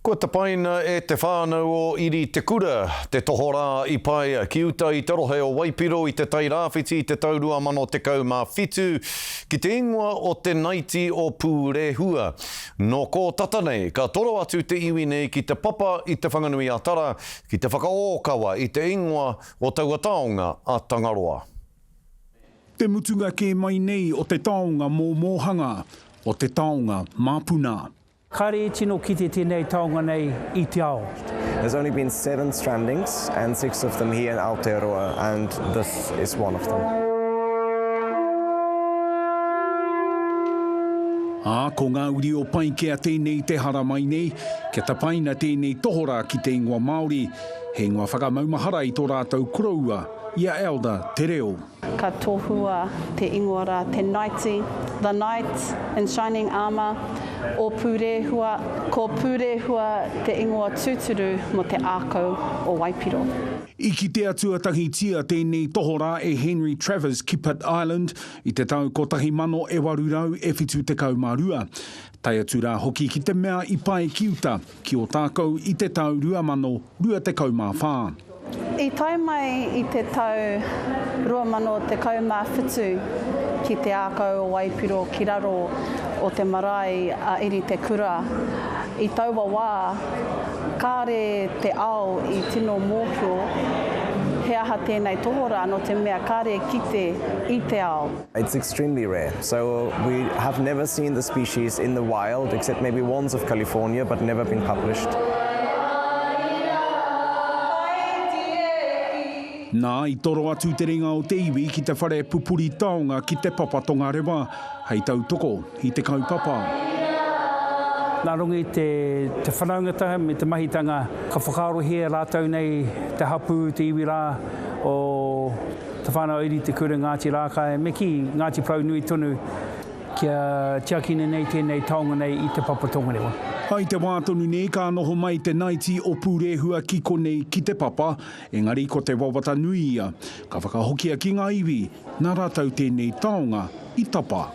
Kua tapaina e te whānau o Iri Te Kura te tohorā i pae ki uta i te rohe o Waipiro i te Tai Rāwhiti i te tau 2017 ki te ingoa o Te Naiti o Pūrēhua. Nō kō tata nei ka toro atu te iwi nei ki te papa i Te Whanganui-a-Tara ki te whakaōkawa i te ingoa o taua taonga a Tangaroa. Te mutunga kē mai nei o te taonga mōmōhanga, o te taonga māpuna. Kāre i tino kite tēnei taonga nei i te ao. There's only been seven strandings and six of them here in Aotearoa and this is one of them. Ā, ko ngā uri o Paikea tēnei te haramai nei, kia tapaina tēnei tohorā ki te ingoa Māori, he ingoa whakamaumahara i tō rātou koroua, i a Elder Te Reo. Ka tohua te ingoa rā te Naiti, the knight in shining armour, o Pūrēhua. Ko Pūrēhua te ingoa tūturu mō te ākau o Waipiro. I kitea tuatahitia tēnei tohorā e Henry Travers ki Pitt Island i te tau 1872, tae atu rā hoki ki te mea i pae ki uta. ki Ōtākou i te tau 2024. I tae mai i te tau 2017 ki te ākau o Waipiro ki raro o te marae a Iri Te Kura. I taua wā, kāre te ao i tino mōhio he aha tēnei tohorā nō te mea kāre kite i te ao. It's extremely rare, so we have never seen the species in the wild except maybe once of California but never been published. Nā, i toro atu te ringa o te iwi ki te whare pupuri taonga ki Te Papa Tongarewa hei tautoko i te kaupapa. Nā runga i te whanaungatanga me te mahitanga ka whakaarohia rātou nei te hapū, te iwi rā o Te Whānau a Iri Te Kura, Ngāti Rākae, me kī, Ngāti Porou nui tonu kia tiakina nei tēnei taonga nei i Te Papa Tongarewa. I te wā tonu nei ka noho mai te naiti o Pūrēhua ki konei ki Te Papa, engari ko te wawata nui ia, ka whakahokia ki ngā iwi nā rātou tēnei taonga i tapa.